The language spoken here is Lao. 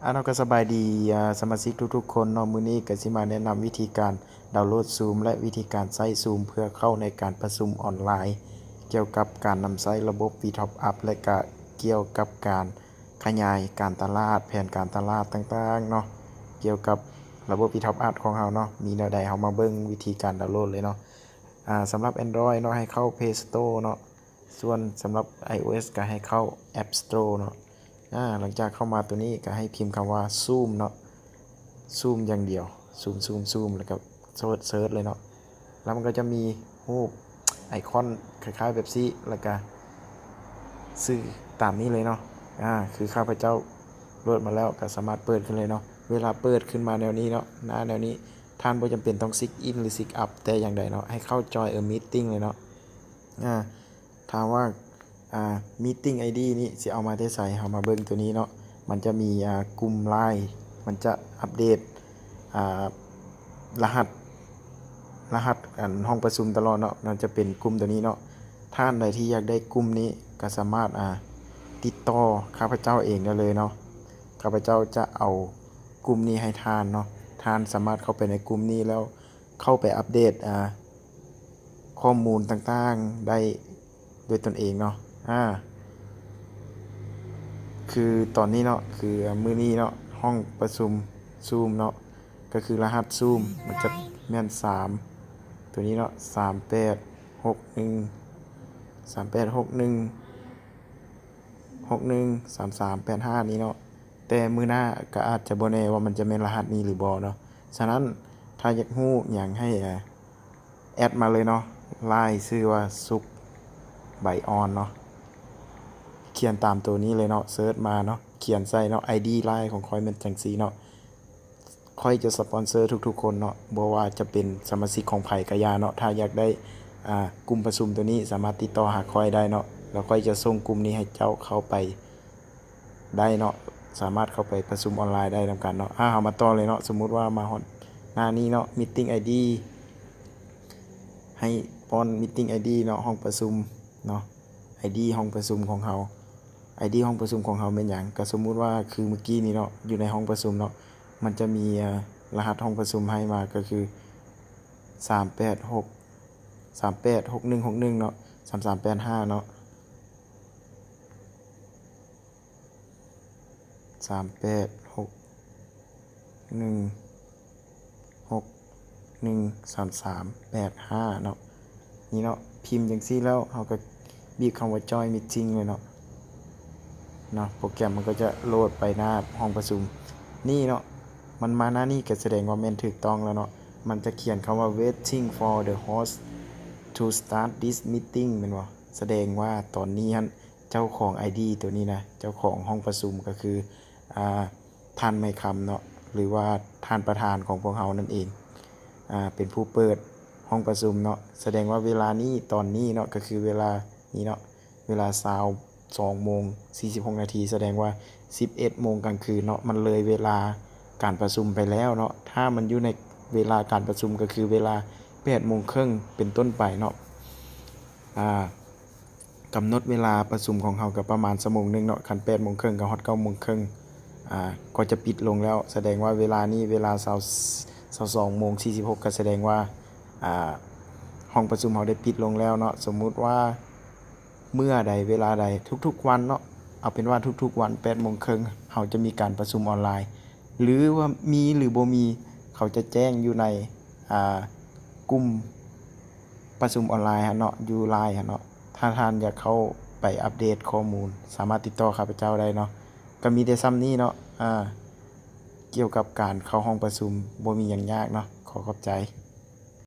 ອາ ເນາະ ກໍສະບາຍດີ ອາ ສະມາຊິກທຸກໆຄົນເນາະ. ມື້ນີ້ກໍຊິມາແນະນຳວິທີການດາວໂຫຼດຊູມ ແລະ ວິທີການໃຊ້ຊູມເພື່ອເຂົ້າໃນການປະຊຸມອອນລາຍ ກ່ຽວກັບການນຳໃຊ້ລະບົບຟຣີທັອບອັບ ແລະ ກະກ່ຽວກັບການຂະຫຍາຍການຕະຫຼາດ, ແຜນການຕະຫຼາດຕ່າງໆເນາະ, ກ່ຽວກັບລະບົບຟຣີທັອບອັບຂອງເຮົາເນາະ. ມີແນວໃດເຮົາມາເບິ່ງວິທີການດາວໂຫຼດເລີຍເນາະ. ອາ ສຳລັບແອນດຣອຍເນາະ ໃຫ້ເຂົ້າເພລສະໂຕເນາະ. ສ່ວນສຳລັບໄອໂອເອສກໍໃຫ້ເຂົ້າແອັບສະໂຕເນາະ. ອາ ຫຼັງຈາກເຂົ້າມາຕົວນີ້ກໍໃຫ້ພິມຄຳວ່າຊູມເນາະ, ຊູມຢ່າງດຽວ, ຊູມ ຊູມ ຊູມ ແລ້ວກໍເສີດ ເສີດເລີຍເນາະ. ແລ້ວມັນກໍຈະມີຮູບໄອຄອນຄ້າຍໆແບບຊີ້ ແລ້ວກໍຊື່ຕາມນີ້ເລີຍເນາະ. ອາ ຄືຂ້າພະເຈົ້າໂຫຼດມາແລ້ວ ກໍສາມາດເປີດຂຶ້ນເລີຍເນາະ. ເວລາເປີດຂຶ້ນມາແນວນີ້ເນາະ, ໜ້າແນວນີ້, ທ່ານບໍ່ຈຳເປັນຕ້ອງຊິກອິນ ຫຼື ຊິກອັບແຕ່ຢ່າງໃດເນາະ, ໃຫ້ເຂົ້າຈອຍເອີມີດຕິ້ງເລີຍເນາະ. ອາ ຖາມວ່າ ອາ ມີດຕິ້ງໄອດີນີ້ຊິເອົາມາແຕ່ໃສ? ເຮົາມາເບິ່ງຕົວນີ້ເນາະ, ມັນຈະມີ ອາ ກຸ່ມລາຍ ມັນຈະອັບເດດ ອາ ລະຫັດ ລະຫັດອັນຫ້ອງປະຊຸມຕະຫຼອດເນາະ, ມັນຈະເປັນກຸ່ມຕົວນີ້ເນາະ. ທ່ານໃດທີ່ຢາກໄດ້ກຸ່ມນີ້ກໍສາມາດ ອາ ຕິດຕໍ່ຂ້າພະເຈົ້າເອງໄດ້ເລີຍເນາະ. ຂ້າພະເຈົ້າຈະເອົາກຸ່ມນີ້ໃຫ້ທ່ານເນາະ, ທ່ານສາມາດເຂົ້າໄປໃນກຸ່ມນີ້ແລ້ວ ເຂົ້າໄປອັບເດດ ອາ ຂໍ້ມູນຕ່າງໆໄດ້ດ້ວຍຕົນເອງເນາະ. ອາ ຄືຕອນນີ້ເນາະ, ຄືມື້ນີ້ເນາະ, ຫ້ອງປະຊຸມຊູມເນາະ, ກໍຄືລະຫັດຊູມ ມັນຈະແມ່ນສາມ ຕົວນີ້ເນາະ, ສາມແປດຫົກໜຶ່ງ ສາມແປດຫົກໜຶ່ງ ຫົກໜຶ່ງສາມສາມແປດຫ້ານີ້ເນາະ. ແຕ່ມື້ໜ້າກໍອາດຈະບໍ່ແນ່ວ່າມັນຈະແມ່ນລະຫັດນີ້ຫຼືບໍ່ເນາະ. ສະນັ້ນ ຖ້າຢາກຮູ້ຫຍັງໃຫ້ ອາ ແອັດມາເລີຍເນາະ, ລາຍຊື່ວ່າສຸກ ໃບອ່ອນເນາະ, ຂຽນຕາມໂຕນີ້ເລີຍເນາະ, ເສີດມາເນາະ, ຂຽນໃສ່ເນາະ, ໄອດີລາຍຂອງຂ້ອຍແມ່ນຈັ່ງຊີ້ເນາະ. ຂ້ອຍຈະສະປອນເຊີທຸກໆຄົນເນາະ, ບໍ່ວ່າຈະເປັນສະມາຊິກຂອງໃຜກໍຢ່າເນາະ, ຖ້າຢາກໄດ້ ອາ ກຸ່ມປະຊຸມໂຕນີ້ ສາມາດຕິດຕໍ່ຫາຂ້ອຍໄດ້ເນາະ, ແລ້ວຂ້ອຍຈະສົ່ງກຸ່ມນີ້ໃຫ້ເຈົ້າເຂົ້າໄປໄດ້ເນາະ, ສາມາດເຂົ້າໄປປະຊຸມອອນລາຍໄດ້ນຳກັນເນາະ. ອາ ເຮົາມາຕໍ່ເລີຍເນາະ, ສົມມຸດວ່າມາຮອດໜ້ານີ້ເນາະ, ມີດຕິ້ງໄອດີ ໃຫ້ປ້ອນມີດຕິ້ງໄອດີເນາະ, ຫ້ອງປະຊຸມເນາະ, ໄອດີຫ້ອງປະຊຸມຂອງເຮົາ. ໄອດີຫ້ອງປະຊຸມຂອງເຮົາແມ່ນຫຍັງ? ກໍສົມມຸດວ່າຄືມື້ກີ້ນີ້ເນາະ, ຢູ່ໃນຫ້ອງປະຊຸມເນາະ, ມັນຈະມີ ອາ ລະຫັດຫ້ອງປະຊຸມໃຫ້ມາ ກໍຄື ສາມແປດຫົກ ສາມແປດຫົກໜຶ່ງຫົກໜຶ່ງເນາະ, ສາມສາມແປດຫ້າເນາະ, ສາມແປດຫົກໜຶ່ງຫົກໜຶ່ງສາມສາມແປດຫ້າເນາະ. ນີ້ເນາະ, ພິມຈັ່ງຊີ້ແລ້ວ ເຮົາກໍບີບຄຳວ່າ Join Meeting ເລີຍເນາະ. ເນາະ, ໂປຣແກຣມມັນກໍຈະໂຫຼດໄປໜ້າຫ້ອງປະຊຸມນີ້ເນາະ. ມັນມາໜ້ານີ້ກໍສະແດງວ່າແມ່ນຖືກຕ້ອງແລ້ວເນາະ. ມັນຈະຂຽນຄຳວ່າ Waiting for the host to start this meeting ແມ່ນບໍ່? ສະແດງວ່າຕອນນີ້ຫັ້ນ ເຈົ້າຂອງໄອດີໂຕນີ້ນະ, ເຈົ້າຂອງຫ້ອງປະຊຸມກໍຄື ອາ ທ່ານໄມຄຳເນາະ ຫຼືວ່າທ່ານປະທານຂອງພວກເຮົານັ້ນເອງ ອາ ເປັນຜູ້ເປີດຫ້ອງປະຊຸມເນາະ. ສະແດງວ່າເວລານີ້ ຕອນນີ້ເນາະ ກໍຄືເວລານີ້ເນາະ, ເວລາຊາວສອງໂມງສີ່ສິບຫົກນາທີ, ສະແດງວ່າສິບເອັດໂມງກາງຄືນເນາະ, ມັນເລີຍເວລາການປະຊຸມໄປແລ້ວເນາະ. ຖ້າມັນຢູ່ໃນເວລາການປະຊຸມ ກໍຄືເວລາແປດໂມງເຄິ່ງເປັນຕົ້ນໄປເນາະ, ອາ ກຳນົດເວລາປະຊຸມຂອງເຮົາກໍປະມານຊົ່ວໂມງໜຶ່ງເນາະ, ຄັນແປດໂມງເຄິ່ງກໍຮອດເກົ້າໂມງເຄິ່ງ ອາ ກໍຈະປິດລົງແລ້ວ. ສະແດງວ່າເວລານີ້ເວລາຊາວ ຊາວສອງໂມງສີ່ສິບຫົກ ກໍສະແດງວ່າ ອາ ຫ້ອງປະຊຸມເຮົາໄດ້ປິດລົງແລ້ວເນາະ. ສົມມຸດວ່າເມື່ອໃດເວລາໃດ ທຸກໆວັນເນາະ, ເອົາເປັນວ່າທຸກໆວັນແປດໂມງເຄິ່ງ ເຮົາຈະມີການປະຊຸມອອນລາຍ ຫຼືວ່າມີ ຫຼືບໍ່ມີ ເຂົາຈະແຈ້ງຢູ່ໃນ ອາ ກຸ່ມປະຊຸມອອນລາຍຫັ້ນເນາະ, ຢູ່ Line ຫັ້ນເນາະ. ຖ້າທ່ານຢາກເຂົ້າໄປອັບເດດຂໍ້ມູນ ສາມາດຕິດຕໍ່ຂ້າພະເຈົ້າໄດ້ເນາະ. ກໍມີແຕ່ສ່ຳນີ້ເນາະ ອາ ກ່ຽວກັບການເຂົ້າຫ້ອງປະຊຸມ, ບໍ່ມີຫຍັງຍາກເນາະ. ຂໍຂອບໃຈ.